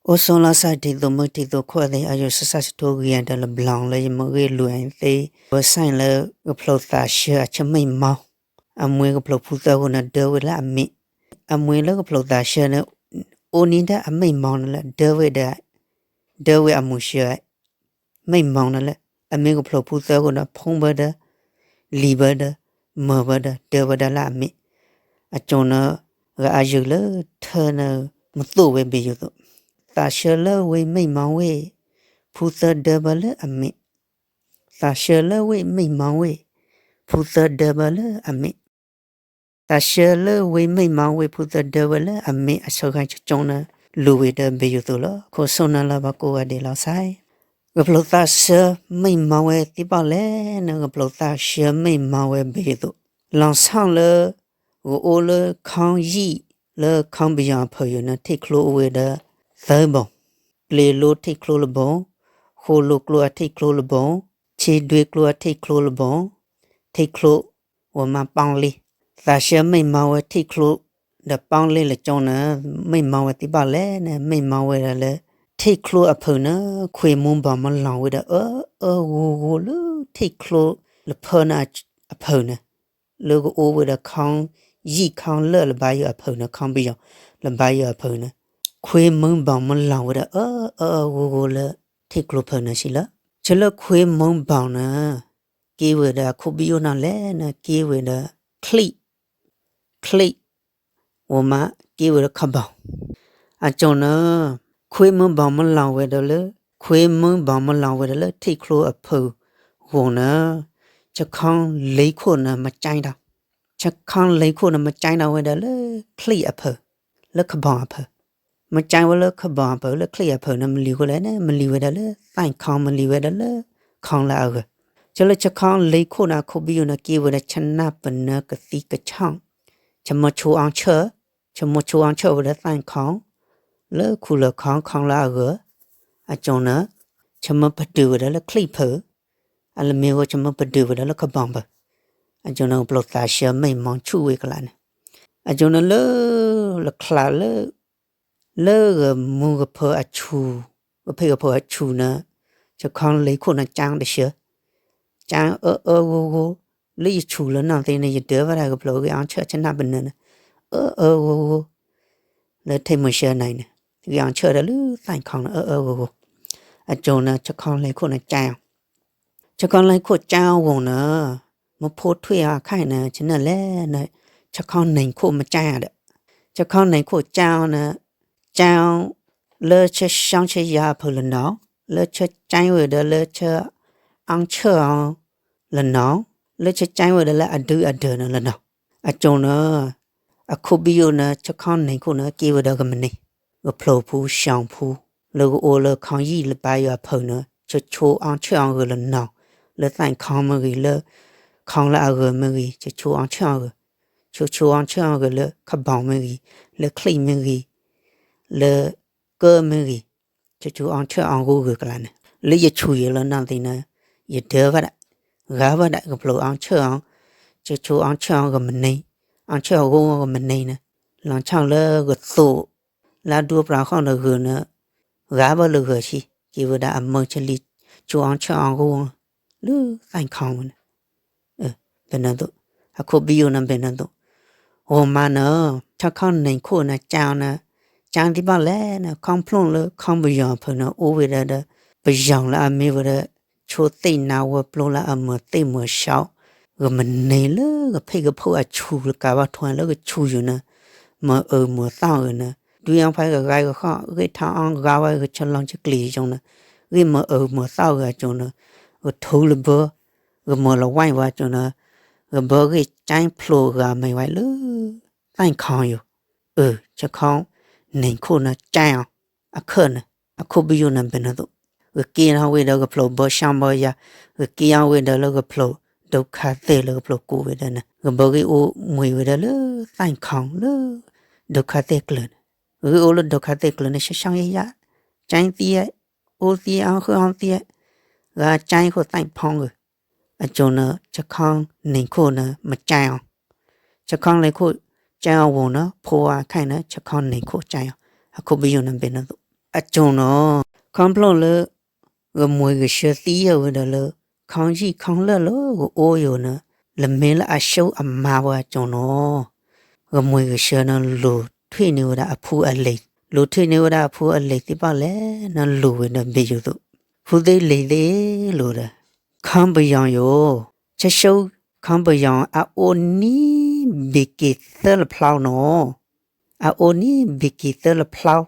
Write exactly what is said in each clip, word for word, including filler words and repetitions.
Ua song la sa thito mui thito khua de ayu sa sa si tho gia da la blang la yama ge lu ai te. Wa sai la ga phlou ta sha a cha mai mau. A mui ga phlou phu ta gu na da we la a mi. A mui la ga phlou ta sha na o ni da a mai mau na la da we da. Da we a mu sha. Mai mau na la a mi ga phlou phu ta gu na phong ba da. Li ba da. Ma ba da. Da ba da la a mi. A chong na ga a yek la tha na ma tu we be yu tu. Ta sha la we mai mau we. Phu ta da ba la a mi. Ta sha la we mai mau we. Phu ta da ba la a mi. Ta sha la we mai mau we phu ta da ba la a mi a sha ga cha chong na lu we da be yu tu la. Kho so na la ba ko wa de la sai. Ga phlou ta sha mai mau we ti ba le na ga phlou ta sha mai mau we be yu tu. Lang sang la ga o la khang yi la khang bi yang pha yu na thik khlo we da ta bong. Ple lo thik khlo la bong. Kho lo klo a thik khlo la bong. Chi dui klo a thik khlo la bong. Thik khlo wa ma pang li. Ta sha mai mau we thik khlo da pang li la chong na mai mau we ti ba le na mai mau we da le. Thik khlo a pha na khue mung ba ma lang we da a a gu gu la thik khlo la pha na a pha na. Lơ ga o we da khang yi khang lơ la ba yu a pha na khang bi yang la ba yu a pha na. Khue mung ba ma lang we da a a gu gu la thik khlo pha na si la. Cha la khue mung ba na. Ki we da khu bi yu na le na ki we da khli. Khli. Wa ma ki we da kha bong. A chong na khue mung ba ma lang we da le. Khue mung ba ma lang we da le thik khlo a pha gu na. Cha khang lei kho na ma chai da. Cha khang lei kho na ma chai da we da le khli a pha. La kha bong a pha. Ma chai wa la kha bong a pha la khli a pha na ma liu ko le na ma liu we da la tai khang ma liu we da la khang la a ga. Cha la cha khang lei kho na khu bi yu na ki we da cha na pa na ka ti ka chang. Cha ma chu ang cha, cha ma chu ang cha we da tai khang. La khu la khang khang la a ga. A chong na cha ma pa du we da la khli pha. A la mi wa cha ma pa du we da la kha bong ba. A chong na phlou ta sha mai mong chu we ka la na. A chong na la la khla la. Lơ ga mu ga pha a chu, ga phe ga pha a chu na, cha khang lei kho na chang da sha. Chang a a gu gu, lơ ya chu la nang te na ya da wa da ga phlou ga ang cha cha na ba na na. A a gu gu. Lơ thei ma sha nai na. Ga ang cha da lơ tai khang na a a gu gu. A chong na cha khang lei kho na chang. Cha khang lei kho chang wong na, ma pho thui a khai na, cha na le na, cha khang neng kho ma chang da. Cha khang neng kho chang na, chang lơ cha shang cha ya pha la nong, lơ cha chang we da lơ cha ang cha ang la nong, lơ cha chang we da lơ a du a da na la nong. A chong na, a khu bi yu na, cha khang neng kho na, ki we da ga ma ne. Ga phlou phu, shang phu. Lơ ga o lơ khang yi la ba yu a pha na. Cha chu ang cha ang ga la nong. Lơ tai khang ma gi, lơ khang la a ga ma gi. Cha chu ang cha ang ga. Cha chu ang cha ang ga lơ kha bong ma gi. Lơ khli ma gi. Lơ ka ma gi. Cha chu ang cha ang gu ga ka la na. Lơ ya chu ya la nang te na. Ya da wa da. Ga wa da ga phlou ang cha ang. Cha chu ang cha ang ga ma ne. Ang cha ang gu ga ma ne na. Lang chang lơ ga tu. La du pra khong na gø na, ga ba lơ gø chi, ki wø da a mø chi li, chu ang chø ang gø, lư tanh khong na. Ơ, be na dø, a khô bi yo na be na dø. Wø ma na, cha khong neng khô na chang na, chang di ba le na, khong phlong lơ, khong bi yo phø na, u wø da da, bi yo la a mi wø da, chu tih na wø phlong la a mø tih mø shao. Gø mø ne lơ, gø phi gø phu a chu lơ ka ba thuan lơ gø chu yo na, mø ơ mø tao gø na. Dui ang phai gø gai gø khong, gø thao ang ga wai gø cha long cha kli jong na. Gø mø ơ mø tao gø jong na. Gø thu lơ bơ, gø mø la wai wa jong na. Gø bơ gø chang phlo ga mei wai lơ, tanh khong yo. Ơ, cha khong, neng khô na chang. A khơ na, a khô bi yo na be na dø. Gø ki na wø da gø phlong bơ shang bơ ya, gø ki ya wø da lơ gø phlong, dau kha te lơ gø phlong ku wø da na. Gø bơ gø u mui wø da lơ tanh khong lơ, dau kha te klø na. Gø u lơ dau kha te klø na shang shang ya ya. Chang ti ya, u ti ya, ang khơ ang ti ya. Gø chang khô tanh phong gø. A jong na cha khong neng khô na mø chang. Cha khong le khô chang wø na, pho a khai na, cha khong neng khô chang. A khô bi yo na be na dø. a chong no, khong plong le, gø mui gø shơ ti yo we da le, khong ji khong le lo gø o yo na, le me le a shau a ma wa chong no. Gø mui gø shơ na lu thwi ni we da a phu a le. Lu thwi ni we da a phu a le ti pa le na lu we da be yo tu. Phu de le de lu da. Khong ba yong yo. Cha shau khong ba yong a o ni bi ki thơ le phlau no. A o ni bi ki thơ le phlau.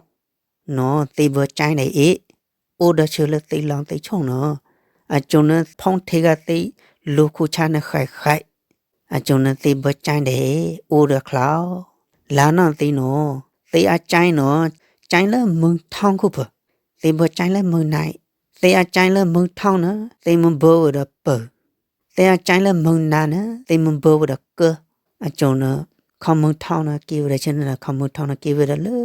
No, ti bơ chai đe e. O da chơ le ti long ti chong no. A chong na phong thi ga ti lu khu cha na khai khai. A chong na ti bơ chai đe, o da khlau. La no ti no. Ti a chai no, chai le mưng thong khu pơ. Ti bơ chai le mưng nai. Ti a chai le mưng thong na, ti mưng bơ we da pơ. Ti a chai le mưng na na, ti mưng bơ we da kơ. A chong na, khong mưng thong na ki we da chen na, khong mưng thong na ki we da le.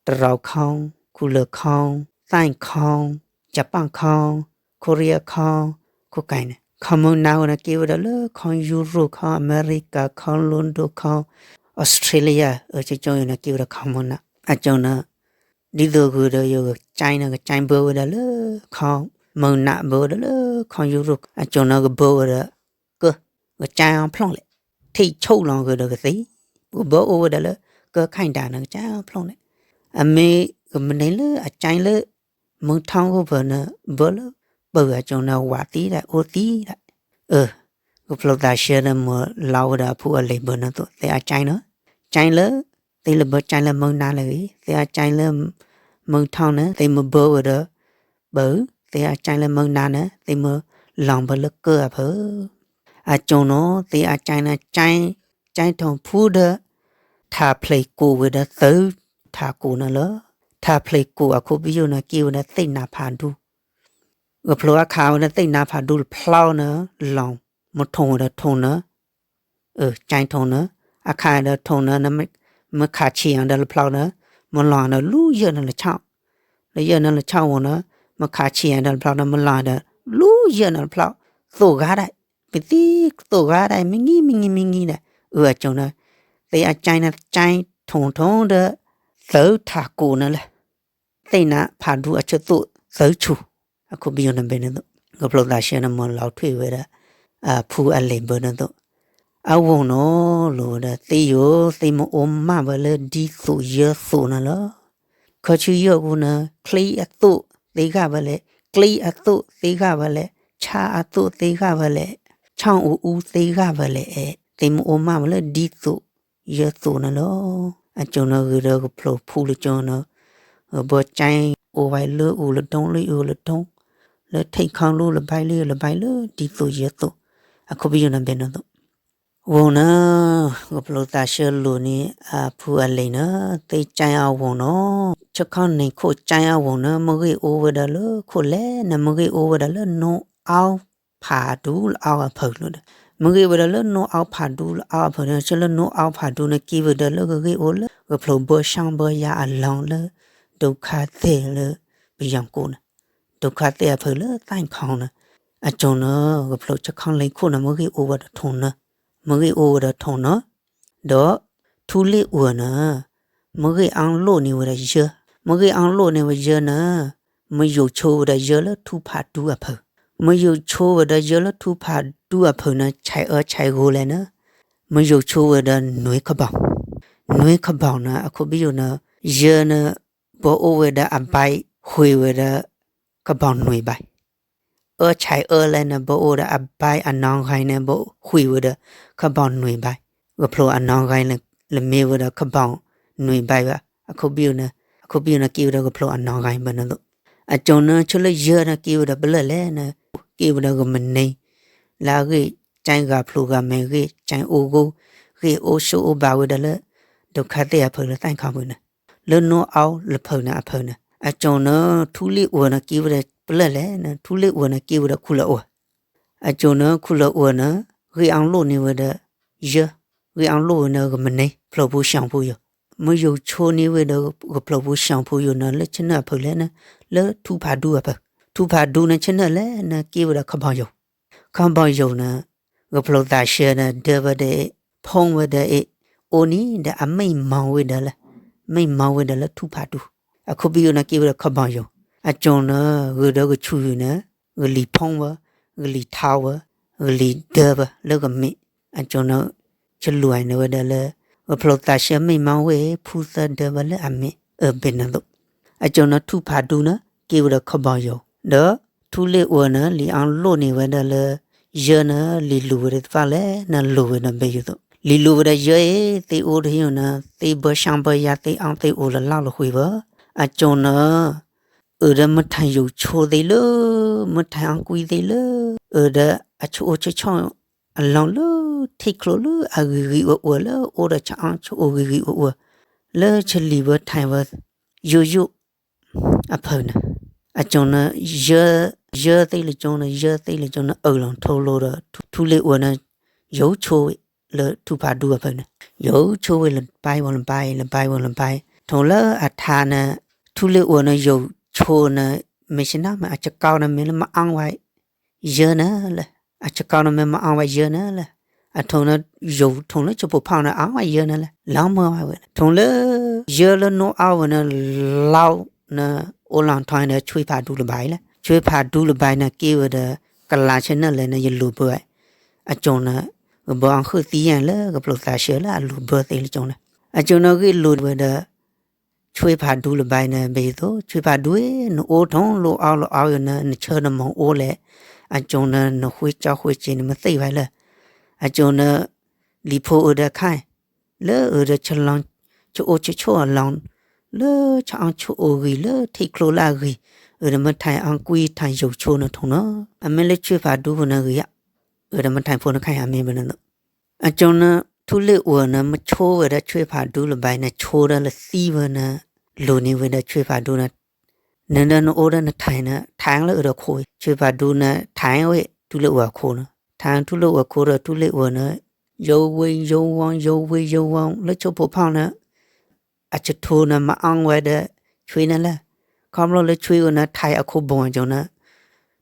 Trau khong, khu le khong, Thai khong, Japan khong, Korea khong, khu kai na. Khong mưng na we na ki we da le, khong Europe, khong America, khong London, khong Australia, ơ, chi chong yo na ki we da khong mưng na. A chong na, di do gø da yo gø chai na, gø chai bơ we da le, khong mưng na bơ we da le, khong Europe. A chong na gø bơ we da, kơ, gø chai ong phlong le. Thi chau long gø da gø thi. Gø bơ o we da le, kơ khai da na gø chai ong phlong le. A me gø mne le, a chai le, mưng thong gø bơ na, bơ le, bơ a chong na wa ti da, o ti da. Ơ, gø phlok da shơ na mo lau da phu a le bơ na to, ti a chai na. Chai le, ti le bơ chai le mưng na le, ti a chai le mưng thong na, ti mo bơ we da, bơ, ti a chai le mưng na na, ti mo long bơ le kơ a pơ. A chong no, ti a chai na chai, chai thong phu da, tha phlei ku we da tơ, tha ku na le, tha phlei ku a khu bi yo na ki we da ti na pha du. Gø phlok a kha we da ti na pha du le phlau na, long, mo thong we da thong na, Ơ, chai thong na. A kha da thong na, na me, me kha chi yang da le phlau na, me long da lu yơ na le chao. Le yơ na le chao wo na, me kha chi yang da le phlau na, me long da lu yơ na le phlau. Tho ga dai. Pe ti tho ga dai, me ngi, me ngi, me ngi da. Ơ, a chong na. Ti a chai na, chai thong thong da, tơ tha ku na le. Ti na pha du a chơ tho, tơ chu. A khu bi yo na be na to. Gø phlok da shơ na mo lau thwi we da. A phu a le bơ na to. A wong no, lu da ti yo, ti mo o ma bơ le di tho yơ tho na le. Kho chu yo gu na, kli a tho, ti ga bơ le, kli a tho, ti ga bơ le, cha a tho, ti ga bơ le, chang u u, ti ga bơ le, e, ti mo o ma bơ le di tho. Yơ tho na lo. A chong na gø da gø phlok phu le chong na. Gø bơ chai o wai le u le dong le u le dong. Le thei khang lu le bai le le bai le di tho yơ tho. A khu bi yo na be na to. Wong na gø phlok ta shơ lu ni a phu a le na. Ti chai a wong no. Chơ khang ni khu chai a wong na. Me gø o we da le khu le na me gø o we da le no ao pha du le ao a phaw lu da. Me gø we da le no ao pha du le ao a phaw na, chơ le no ao pha du na ki we da le gø gø o le, gø phlok bơ shang bơ ya a long le, dukha te le, bi yang ku na. Dukha te a phaw le, tai khong na. A chong na, gø phlok chơ khang le khu na, me gø o we da thong na. Me gø o we da thong na. Do, thu le ua na, me gø ang lo ni we da yơ. Me gø ang lo ni we yơ na, me yo cho we da yơ le thu pha du a phaw. Me yo cho we da yơ le thu pha du a phaw na chai ơ chai go le na. Me yo cho we da nui kha bao. Nui kha bao na, a khu bi yo na, yơ na, bơ o we da a bai, hui we da kha bao nui bai. Ơ chai ơ le na bơ o da a bai a nong gai na bơ hui we da kha bao nui bai. Gø phlok a nong gai le, le me we da kha bao nui bai ba. A khu bi yo na, a khu bi yo na ki we da gø phlok a nong gai ba na lo. A chong na chơ le yơ na ki we da bơ le le na, ki we da gø me nei. La gø chai ga phlok ga me gø chai o go, gø o sho o ba we da le, dukha te a phaw le tai khong we na. Le no ao le phaw na a phaw na. A chong na thu le ua na ki we da bơ le le na, thu le ua na ki we da khu le ua. A chong na khu le ua na, gø ang lo ni we da yơ, gø ang lo we na gø me nei, phlok bu shang bu yo. Me yo cho ni we da gø phlok bu shang bu yo na, le chơ na a phaw le na, le thu pha du a phaw. Thu pha du na chơ na le na ki we da kha bao yo. Kha bao yo na, gø phlok ta shơ na, de ba de, phong we da e, o ni da a mei mau we da le, mei mau we da le thu pha du. အခိၣ်ပယုၣ်နၤက့ဝဲဒၣ်ခီၣ်ဘီယူၤ, အကျိုးနၤ ဂုာ်ဒီးဂုာ်ဆူၣ်ယူၤနၤ, ဂုာ်လီၢ်ဖီဝဲ, ဂုာ်လီၢ်ထီဝဲ, ဂုာ်လီၢ်ဒၢဝဲလၢကမ့ၢ်, အကျိုးနၤ ချၢၣ်လွၢ်နၤဝဲဒၣ်လၢ ဂၢၢ်ဖျိၣ်သးဆှၢမ့ၢ်မီၢ်ဝဲ ဖုသၢဒၢဝဲလၢအမ့ၢ် အၢၣ် ဘဲၣ်နၢ်သိး. အကျိုးနၤ ထူၣ်ဖးဒူနၤ က့ဝဲဒၣ်ခီၣ်ဘီယူၤ, ဒီးထူလ့ၣ်အူၣ်နၤ လံာ်အီလိၣ်န့ၢ်ဝဲဒၣ်လၢ ယၢနၤ လံာ်လူၢ်ဝဲဒၣ်တဖၣ်လဲၣ်နၤ လူၢ်ဝဲဒၣ်ဘဲၣ်ယူၤသိး, လံာ်လူၢ်ဝဲဒၣ်ယၢအ့ သ့ၣ်အိၣ်တဟ့ၣ်နၤ, သ့ၣ်ဘၢဆၣ်ဘၢယါ သ့ၣ်အီၣ်သ့ၣ်အူလၢလၢ်လၢဃုာ်ဝဲ, အကျိုးနၤ အၢၣ်ဒီးမ့ၢ်ထၢၣ်ယိာ်ဆိသ့ၣ်လၢ မ့ၢ်ထၢၣ်အီကွံသ့ၣ်လၢ အၢၣ်ဒီးအဆၢအိၣ်ဆၢဆိၣ် အလောင်လၢ ထံကျိလၢအဂ့ၤဂ့ၤအိၣ်အိၣ်လၢ အိၣ်ဒီးဆၣ်အီၣ်ဆၢအိၣ်ဂ့ၤဂ့ၤအိၣ်အိၣ် လၢဆလံၣ်ဝဲထၢၣ်ဝဲ ယိယိ အဖၢၣ်နၤ, အကျိုးနၤ ယၢ ယၢသ့ၣ်လၢကျိုးနၤ ယၢသ့ၣ်လၢကျိုးနၤ အၢၣ်လီၤထိလိာ်ဒီး ထူလ့ၣ်အူၣ်နၤ ယိာ်ဆိဝဲလၢထူဖးဒူအဖၢၣ်နၤ, ယိာ်ဆိဝဲလၢဘဲၣ်ဝဲလၢဘဲၣ် လၢဘဲၣ်ဝဲလၢဘဲၣ်, ထိၣ်လၢအထါနၤ ထူလ့ၣ်အူၣ်နၤ ယိာ်ဆိနၤ မ့ၢ်ဆ့ၣ်နီၤမ့ၢ် အဆၢကီးနၤမ့ၢ်လၢမၤအီဝဲ ယၢနၤလဲၣ်, အဆၢကီးနၤမ့ၢ်မၤအီဝဲယၢနၤလဲၣ်, အထိၣ်နၤ ယိာ်ထိၣ်လၢဆၢဖိဖီၣ်နၤ အီဝဲယၢနၤလဲၣ်, လီၤမၢဝဲဝဲ ထိၣ်လၢ ယၢလၢနီၢ်အီဝဲနၤ လီၤနၤ အိၣ်လီၤထွဲဒီးဆွ့ဖးဒူလၢဘဲၣ်လဲၣ်, ဆွ့ဖးဒူလၢဘဲၣ်နၤ က့ဝဲဒၣ် ကလးဆ့ၣ်နီၤလဲၣ်နၤ ယလူၢ်ဘၢ အကျိုးနၤ ဂ့ၢ်ဘၢအီၤဃုသံယါလၢ ဂၢၢ်ဖျိၣ်သးဆှၢလၢအလူၢ်ဘၢသ့ၣ်လၢကျိုးနၤ, အကျိုးနၤ ဂ့ၢ်လူၢ်ဝဲဒၣ် ဆွ့ဖးဒူလၢဘဲၣ်နၤ ဘဲၣ်သိး ဆွ့ဖးဒူဧၢ နအိၣ်ထိၣ်လိၣ်အီလိၣ်အီယိာ်နၤ နဆၢနမီၢ်အိၣ်လဲၣ်, အကျိုးနၤ နဃုကၠီဃုစ့ နမ့ၢ်သ့ဝဲလဲၣ်, အကျိုးနၤ လံာ်ဖိအၢၣ်ဒီးခါ လၢအၢၣ်ဒီးဆၣ်လီၤ ဆၣ်အိၣ်ဆၣ်ဆိၣ်အလီၢ် လၢဆၣ်အီၣ်ဆၣ်အိၣ်ဂ့ၤ လၢထံကျိလၢအဂ့ၤ အၢၣ်ဒီးမ့ၢ်ထၢၣ်အီကွံ ထၢၣ်ယိာ်ဆိနၤထိၣ်နၤ, အမ့ၢ်လၢဆွ့ဖးဒူပူၤနၤဂ့ၤယါ, အၢၣ်ဒီးမ့ၢ်ထၢၣ်ဖိနခါ အမ့ၢ်ဘၣ်နၤ အကျိုးနၤ ထူလ့ၣ်အူၣ်နၤ မ့ၢ်ဆိဝဲဒၣ်ဆွ့ဖးဒူလၢဘဲၣ်နၤ ဆိဒီးလၢသံဝဲနၤ လူၢ်န့ၢ်ဝဲဒၣ်ဆွ့ဖးဒူနၤ, နၤဒီးနအိၣ်ဒီးနထၢၣ်နၤ ထၢၣ်လၢအၢၣ်ဒီးခိၣ် ဆွ့ဖးဒူနၤ ထၢၣ်ဝဲထူလ့ၣ်အူၣ်အခိၣ်နၤ, ထၢၣ်ထူလ့ၣ်အူၣ်အခိၣ်ဒီးထူလ့ၣ်အူၣ်နၤ ယိာ်ဝ့ ယိာ်ဝီ ယိာ်ဝ့ ယိာ်ဝီ လၢဆၢဖိဖီၣ်နၤ အဆၢထိၣ်နၤ မၤအီဝဲဒီးဆွ့နၤလဲၣ်, ခီဖျိလၢဆွ့အူၣ်နၤ ထၢၣ်အခိၣ်ဘိၣ်အကျိုးနၤ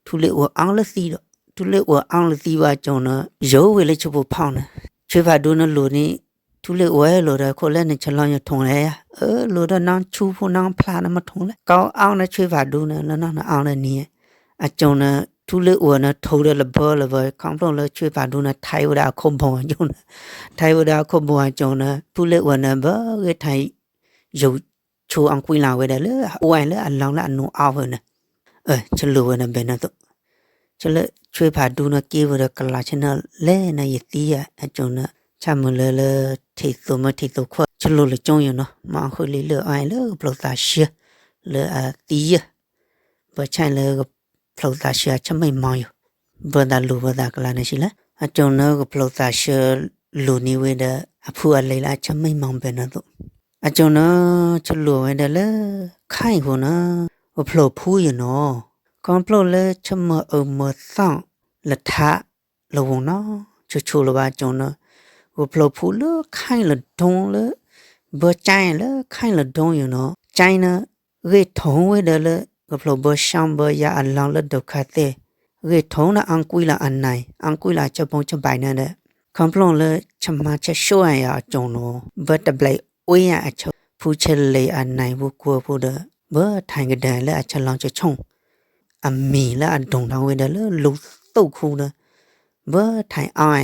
ထူလ့ၣ်အူၣ်အီလၢသံဒီး ထူလ့ၣ်အူၣ်အီလၢသံဝဲအကျိုးနၤ ယိာ်ဝ့လၢဆၢဖိဖီၣ်နၤ, ဆွ့ဖးဒူနၤလူၢ်န့ၣ် ထူလ့ၣ်အူၣ်ဝဲလိာ်ဒီးခိၣ်လၢနဆၣ်လီၤယိာ်ထိၣ်လဲၣ်ယါ, အၢ လိာ်ဒီးနါဆူဖိနါဖျါနၤမ့ၢ်ထိၣ်လဲၣ်, ကီအီနၤဆွ့ဖးဒူနၤ လၢနါနအီလၢနံၤ, အကျိုးနၤ ထူလ့ၣ်အူၣ်နၤ ထိၣ်ဒီးလၢဘၢလၢဘၢ ခီဖျိလၢဆွ့ဖးဒူနၤ ထၢၣ်ဝဲဒၣ်အခိၣ်ဘိၣ်အကျိုးနၤ, ထၢၣ်ဝဲဒၣ်အခိၣ်ဘိၣ်အကျိုးနၤ ထူလ့ၣ်အူၣ်နၤ ဘၢဂ့ၤထၢၣ် ယိာ်ဆိအီကွံလၢ်ဝဲဒၣ်လၢ အဝဲလၢအလီၢ်လၢအနိၣ်အီဝဲနၤ, အၢ ဆၢလူၢ်ဝဲနၤဘဲၣ်နၤသိး, ဆၢလၢဆွ့ဖးဒူနၤ က့ဝဲဒၣ်ကလးဆ့ၣ်နီၤလဲၣ်နၤ ယသံယါ အကျိုးနၤ ဆၣ်မုၢ်လၢလၢ ထံၣ်သိးမ့ၢ်ထံၣ်သိးခွါ ဆၢလူၢ်လၢကျိုးယိာ်နီၤ မၤဃုလံလၢအီလၢ ဂၢၢ်ဖျိးသးဆှၢ လၢအသံယါ ဘၣ်ဆၣ်လၢ ဂၢၢ်ဖျိးသးဆှၢအဆၢမံမီၢ်ယိာ် ဘၣ်သးလူၢ်ဘၣ်သးကလးနၤဆံးလၢ အကျိုးနၤ ဂၢ်ဖျိးသးဆှၢလူၢ်န့ၢ်ဝဲဒၣ် အဖုအလဲလၢအဆၢမံမီၢ်ဘဲၣ်နၤသိး, အကျိုးနၤ ဆၢလူၢ်ဝဲဒၣ်လၢ ခဲအံၤဟူးနၤ ဂၢ်ဖျိးဖူးယိာ်နီၤ ခီဖျိလၢဆၢမုၢ်အမုၢ်သီ လၢထး လၢဝူၤနီၤ ဆိဆိလၢၤဘၣ်အကျိုးနၤ ဂၢ်ဖျိးဖူးလၢခဲအံၤလၢဒိၣ်လၢ ဘၢကၠဲလၢခဲအံၤလၢဒိၣ်ယိာ်နီၤ ကၠဲနၤ ဂ့ၢ်ထိၣ်ဝဲဒၣ်လၢ ဂၢ်ဖျိးဘၢဆၣ်ဘၢယါအလီၢ်လၢဒုက္ခသဲ ဂ့ၢ်ထိၣ်နၤ အီကွံလၢ်အနံၣ် အီကွံလၢ်အဆၢဖိဆၢဘၣ်နၤဒီး ခီဖျိလၢဆၢမၤဆၢဆိယါအကျိုးနၤ ဘၣ်တဘျီအိၣ်ယါအဆၢ ဖုဆၢလ့ၣ်အနံၣ်ဝူၤကွီၤဖိဒီး ဘၣ်ထဲကဒါလၢအဆၢလီၤဆၢဆိ အမံၤလၢအဒိၣ်ထီၣ်ဝဲဒၣ်လၢ လူသိၣ်ခူဒီး ဘၣ်ထဲအီ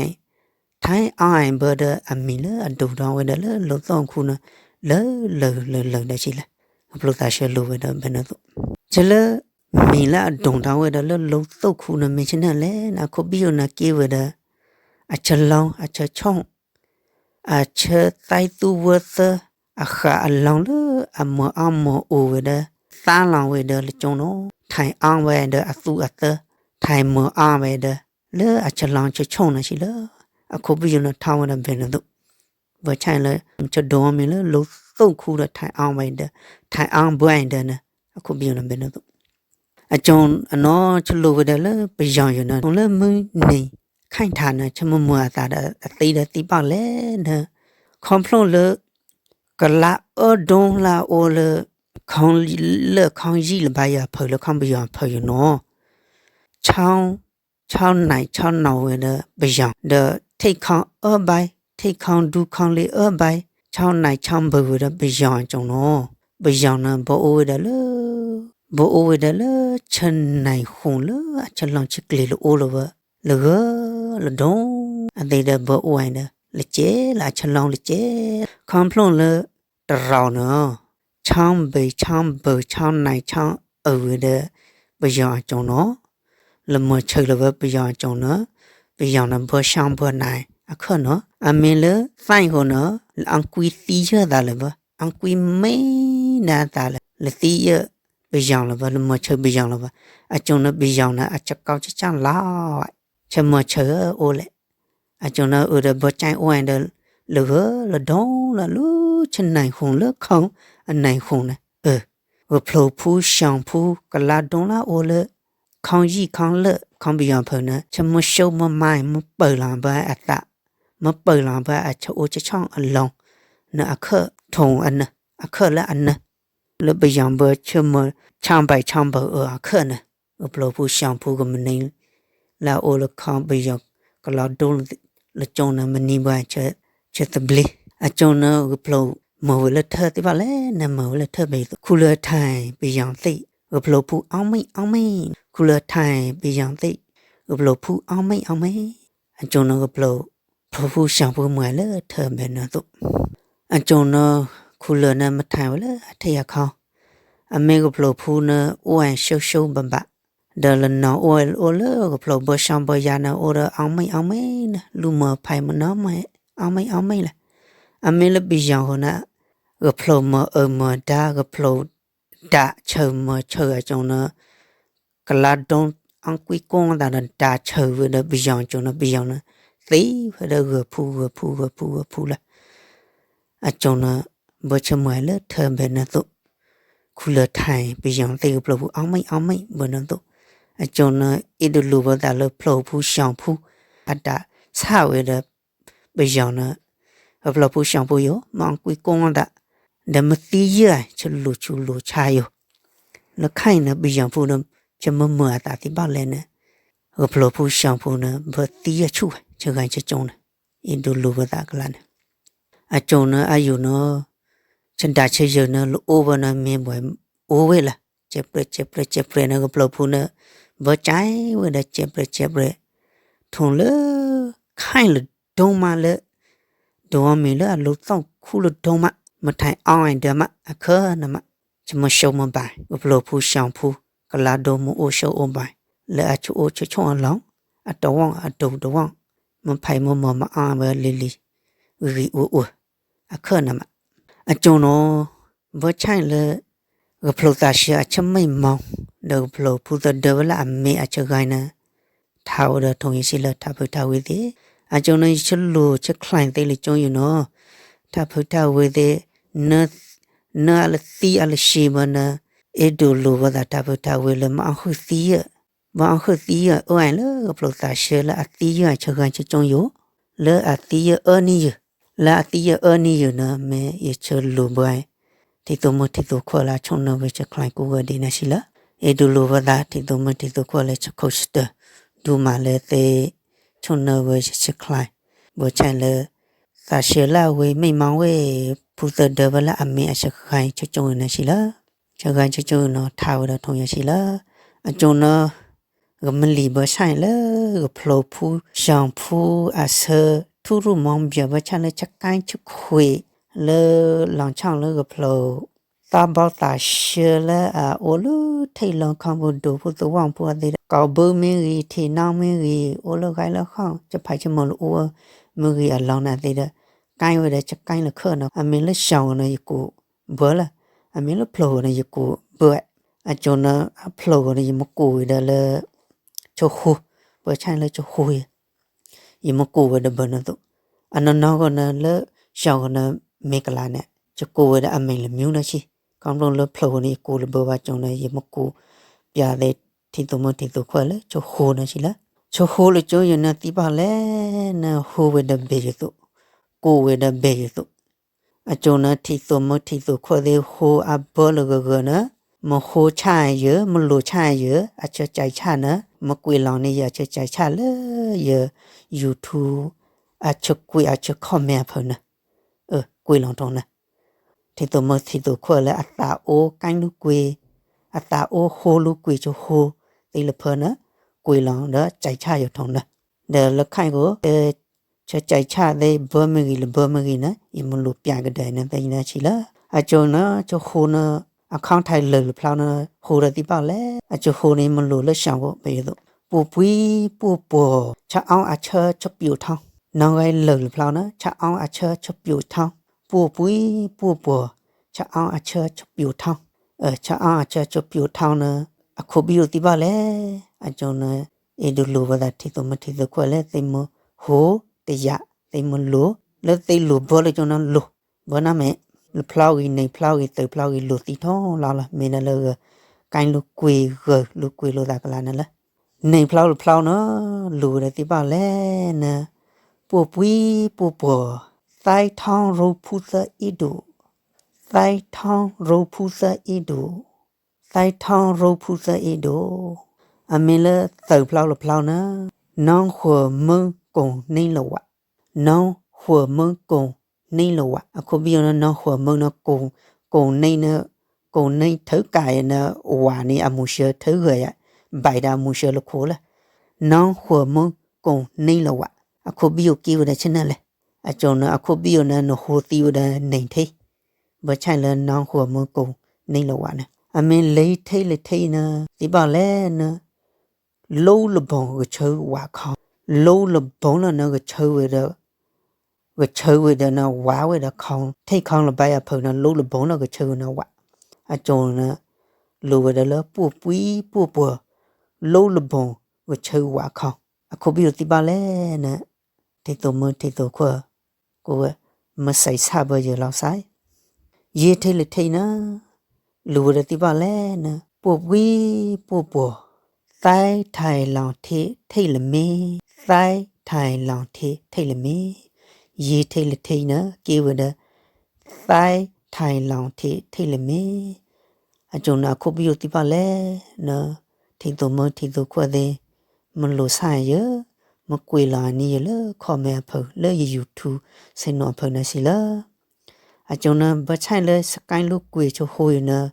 ထဲအီဘၣ်ဒီး အမံၤလၢအဒိၣ်ထီၣ်ဝဲဒၣ်လၢ လူသိၣ်ခူနၤ လၢလၢၢ်လၢၢ်လၢၢ်ဒီးဆံးလၢ ဂၢ်ဖျိးသးဆှၢလူၢ်ဝဲဒၣ်ဘဲၣ်နၤသိး ဆၢလၢ မံၤလၢအဒိၣ်ထီၣ်ဝဲဒၣ်လၢ လူသိၣ်ခူနၤ မ့ၢ်ဆ့ၣ်နီၤလဲၣ်နၤ အခိၣ်ဘံၣ်ယိာ်နၤက့ဝဲဒၣ် အဆၢလီၤ အဆၢဆိ အဆၢသဲသူဝၢသၢ အဃၣ်အလီၤလၢ အမုၢ်အီမုၢ်အိၣ်ဝဲဒၣ် သါလီၤဝဲဒၣ်လၢကျိုးနၤ ထဲအီဝဲဒၣ်အသူအသၢ ထဲမုၢ်အီဝဲဒၣ် လၢအဆၢလီၤဆၢဆိနၤဆံးလၢ အခိၣ်ဘံၣ်ယိာ်နၤထီၣ်ဝဲဒၣ်ဘဲၣ်နၤသိး ဘၣ်ဆၣ်လၢ ဆၢဒိၣ်မံၤလၢ လူသိၣ်ခူဒီးထဲအီဝဲဒၣ် ထဲအီဘၣ်ဝဲဒၣ်နၤ အခိၣ်ဘံၣ်ယိာ်နၤဘဲၣ်နၤသိး အကျိုးအနီၤ ဆၢလူၢ်ဝဲဒၣ်လၢ ပယီၤယိာ်နၤ လၢမုၢ်နံၤ ခဲအံၤထးနၤ ဆၢမုၢ်မုၢ်အသးဒီး အသံဒီးသံဘၣ်လဲၣ်နၤ ခီဖျိလၢ ကလးအၢဒိၣ်လၢအအိၣ်လၢ ခီလၢခီယံာ်လၢၤဘၣ်ယၤဖၢၣ်လၢ ခီပယီၤဖၢၣ်ယိာ်နီၤ ဆီနံၣ်ဆီနီၣ်ဝဲဒီးပယီၤ ဒီးထံၣ်ခီအၢဘၣ် ထံၣ်ခီဒူခီလ့အၢဘၣ် ဆီနံၣ်ဆီဘုၣ်ဝဲဒီးပယီၤအကျိုးနီၤ ပယီၤ na bơ ôh wei da lơ, bơ ôh wei da lơ, chơ nai hung lơ, a chơ long chơ kli lơ ôh lơ wơ, lơ gơ, lơ dong, a tei da bơ ôh wei da, lơ che, lơ a chơ long lơ che, khong plong lơ, ta rau na, chang bei, chang bơ, chang nai, chang ơ wei da, pơ yong a chong no, lơ mơ chơ lơ wơ pơ yong a chong na, pơ yong na bơ chang bơ nai, a khơ no, a me lơ, fai ho na, lơ ang kui ti yơ da lơ wơ. Ang kui me na ta lơ, lơ ti yơ pơ yong lơ wơ, lơ mơ chơ pơ yong lơ wơ. A chong na pơ yong na, a chơ kau chơ chang la, chơ mơ chơ ôh lơ. A chong na ơ da bơ chai ôh a da lơ gơ, lơ dong la lu chơ nai hung lơ khong, a nai hung na. Ơ, gơ phlô phu, shong phu, kơ la dong la ôh lơ. Khong yi khong lơ, khong pơ yong phơ na, chơ mơ sâu mơ mai, mơ pơ lang bơ a ta. Mơ pơ lang bơ a chơ ôh chơ chong a long. Na a khơ thong a na, a khơ lơ a na. Lơ pơ yong bơ chơ mơ chang bai chang bơ ơ a khơ na. Gơ phlô phu shong phu gơ mơ neng. La ôh lơ khong pơ yong kơ la dong lơ chong na mơ ni bơ chơ, chơ tơbli. A chong na gơ phlô mơ wei lơ thơ ti bơ lơ na mơ wei lơ thơ bơ. Khu lơ thai pơ yong ti. Gơ phlô phu ong mi, ong mi. Khu lơ thai pơ yong ti. Gơ phlô phu ong mi, ong mi. A chong na gơ phlô Phlô phu shong phu mơ lơ thơ bơ na tu. A chong na khu lơ na mơ thai wei lơ a thei a khong. A me gơ phlô phu na ôh a sâu sâu bă bă. Da lơ no ôh a ôh lơ gơ phlô bơ shong bơ ya na ôh da ong mi ong mi na. Lu mơ phai mơ no mơ ong mi ong mi lơ. A me lơ pơ yong ho na gơ phlô mơ ơ mơ da gơ phlô da chơ mơ chơ a chong na. Kơ la dong ang kui kong da na da chơ wei da pơ yong chong na pơ yong na. Ti wei da gơ phu, gơ phu, gơ phu, gơ phu lơ. A chong na bơ chơ mơ lơ thơ bơ na tu. Khu lơ thai pơ yong ti gơ phlô phu ong mi, ong mi bơ na tu. A chong na i du lu bơ da lơ phlô phu shong phu. A da sa wei da pơ yong na, gơ phlô phu shong phu yo, mơ ong kui kong da. Da mơ ti yơ, chơ lu chu lu cha yo. Lơ khai na pơ yong phu na, chơ mơ mơ a ta ti bă lơ na. Gơ phlô phu shong phu na, bơ ti yơ chu, chơ gai chơ chong na. I du lu bơ da kơ la na. A chong na, a yu na, chơ da chơ yơ na, lu ôh bơ na, me boi ôh wei lơ. Chep re, chep re, chep re na gơ phlô phu na, bơ chai wei da chep re, chep re. Thong lơ, khai lơ dong mă lơ. Dong mă lơ a lu tong khu lơ dong mă. Mơ thai ong ai da mă a khơ na mă. Chơ mơ sâu mơ bai. Gơ phlô phu shong phu. Kơ la dong mơ ôh sâu ôh bai. Lơ a chu ôh chu chong a long. A tơ wong a du tơ wong. Mơ phai mơ mơ mơ a bơ li li. Gơ ghi ua ua. A khơ na mă. A chong na. Bơ chai lơ gơ phlô ta shia a chơ mai mong, da gơ phlô phu ta dơ bơ lơ a me a chơ gai na. Thao da thong yi si lơ tha phu tha wei ti. A chong na chơ lu chơ khlain ti lơ chong yu na. Tha phu tha wei ti, na, na a lơ ti a lơ shi bơ na. E du lu bơ ta tha phu tha wei lơ mơ ang hui ti yơ. Bơ ang hui ti yơ ơ ai lơ gơ phlô ta shia lơ a ti yơ a chơ gai chơ chong yu. Lơ a ti yơ ơ ni yơ. Lơ a ti yơ ơ ni yơ na me yơ chơ lu bơ ai. Thi tu mơ thi tu khuă la chong na wei chơ khlain ku gơ di na si lơ. E du lu bơ ta thi tu mơ thi tu khuă lơ chơ khâu si tơ. Du mă lơ ti chong na wei chơ khlain. Bơ chai lơ. Ta shia lơ wei mai mong wei phu tơ dơ bơ lơ a me a chơ gai chơ chong na si lơ. Chơ gai chơ chong na thao da thong ya si lơ. A chong na gơ mơ li bơ chai lơ gơ phlô phu shong phu a sơ thu ru mong bia bơ chai lơ chơ kai chơ khuê lơ lòng chong lơ gơ phlô. Ta bao ta shia lơ a ô lơ thei lòng khong bu du phu tu wong phu a ti da. Kau bơ me ghi thi nong me ghi ô lơ gai lơ khong. Chơ phai chơ mơ lơ ô me ghi a lòng na ti da. Kai wei da chơ kai lơ khơ na. A me lơ shong na yi ku. Bơ lơ, a me lơ phlô na yi ku bơ. A chong na a phlô na yi mơ ku wei da lơ chơ hu. Bơ chai lơ chơ hu yi. Yi mơ ku wei da bơ na tu. A na na gơ na lơ shao gơ na me kơ la ne. Chơ ku wei da a me lơ miu na si. Khong long lơ phlô na yi ku lơ bơ wa chong na yi mơ ku. Bia de thi tu mơ thi tu khuă lơ chơ hu na si lơ. Chơ hu lơ chơ yi na ti bă lơ na hu wei da be yi tu. Ku wei da be yi tu. A chong na thi tu mơ thi tu khuă de hu a bơ lơ gơ gơ na. Mơ hu cha yơ, mơ lu cha yơ, a chơ chai cha na. Mơ kui lòng ni yơ a chơ chai cha lơ yơ YouTube. A chơ kui a chơ comment phơ na. Ơ, kui lòng thong na. Thito mơ thito khuă leh a ta o kaing lu kue, a ta o ho lu kue cho ho, ti lơ phơ nơ, kue long đơ chai cha yo thong nơ. Đơ lơ khai ko, đơ cho chai cha đe bơ mơ ghi lơ bơ mơ ghi nơ, i mơ lu pia gơ đe nơ, ti nơ chi lơ. A cho nơ, cho ho nơ, a khong thai lơ lơ phlau nơ, ho đơ ti pao leh, a cho ho nơ i mơ lu lơ siang ko, bơ yo tu. Pua pui, pua pua, cha ao a chơ, cho piu thong. Nong gai lơ lơ phlau nơ, cha ao a chơ, cho piu thong. Pua pui, pua pua, cha ao a chơ, cho piu thong. Ơ, cha ao a chơ, cho piu thong nơ, a khup biu ti pao leh, a cho nơ, i du lu bơ ta thito mơ thito khuă leh, ti mơ ho, ti ya, ti mơ lu, lơ ti lu bơ lơ cho nơ lu. Bơ nă mê, lơ phlau ghi, neng phlau ghi, tơ phlau ghi, lu ti thong lao lơ, mê nơ lơ gơ, kaing lu kue gơ, lu kue lu ta kơ la nơ lơ. Neng phlau lơ phlau nơ, lu đơ ti pao leh nơ, pua pui, pua pua, tai thong ro phu tơ i du, tai thong ro phu tơ i du, tai thong ro phu tơ i du. A mê lơ tơ phlau lơ phlau nơ, nong khuă mơ kông neng lơ wă. Nong khuă mơ kông neng lơ wă. A khup biu nơ nong khuă mơ nơ kông, kông neng nơ, kông neng thơ kai nơ wă ni a mu sơ thơ gơ ya. Bai đa mu sơ lơ khuă lơ. Nong khuă mơ kông neng lơ wă. A khup biu kiu đa chơ nơ leh. A cho nơ a khup biu nơ nơ hu tiu đa neng thê. Bơ chai lơ nong khuă mơ kông neng lơ wă nơ. A mê lê thê lê thê nơ. Ti pao leh nơ. Lô lơ bông gơ chơ wă khong. Lô lơ bông lơ nơ gơ chơ wê đơ. Gơ chơ wê đơ nơ wă wê đơ khong. Thê khong lơ bai a phơ nơ lô lơ bông lơ gơ chơ nơ wă. A cho nơ lu wê đơ lơ pua pui pua pua. Lô lơ bông gơ chơ wă khong. A khup biu ti pao leh nơ. Thito mơ thito khuă. Kơ wă mơ sai sa bơ yơ lao sai. Yê thê lơ thê nơ. Lu wê đơ ti pao leh nơ. Pua pui pua pua. Tai thai lao thê thê lơ mê. Tai thai lao thê thê lơ mê. Yê thê lơ thê nơ. Kiu wê đơ. Tai thai lao thê thê lơ mê. A cho nơ a khup biu ti pao leh nơ. Thito mơ thito khuă đe. Mơ lu sai yơ. Mơ kue la ni yơ lơ comment a phơ lơ yơ YouTube. Sai nơ a phơ nơ si lơ. A cho nơ bơ chai lơ sa kaing lu kue cho ho yơ nơ.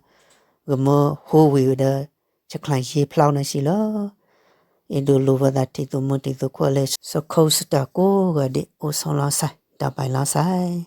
Gơ mơ ho wê đơ. Cha khlai yê phlau nơ si lơ. I du lu bơ ta thito mơ thito khuă leh. Sa khâu sa ta kơ gơ đe ô song lao sai. Ta bai lao sai.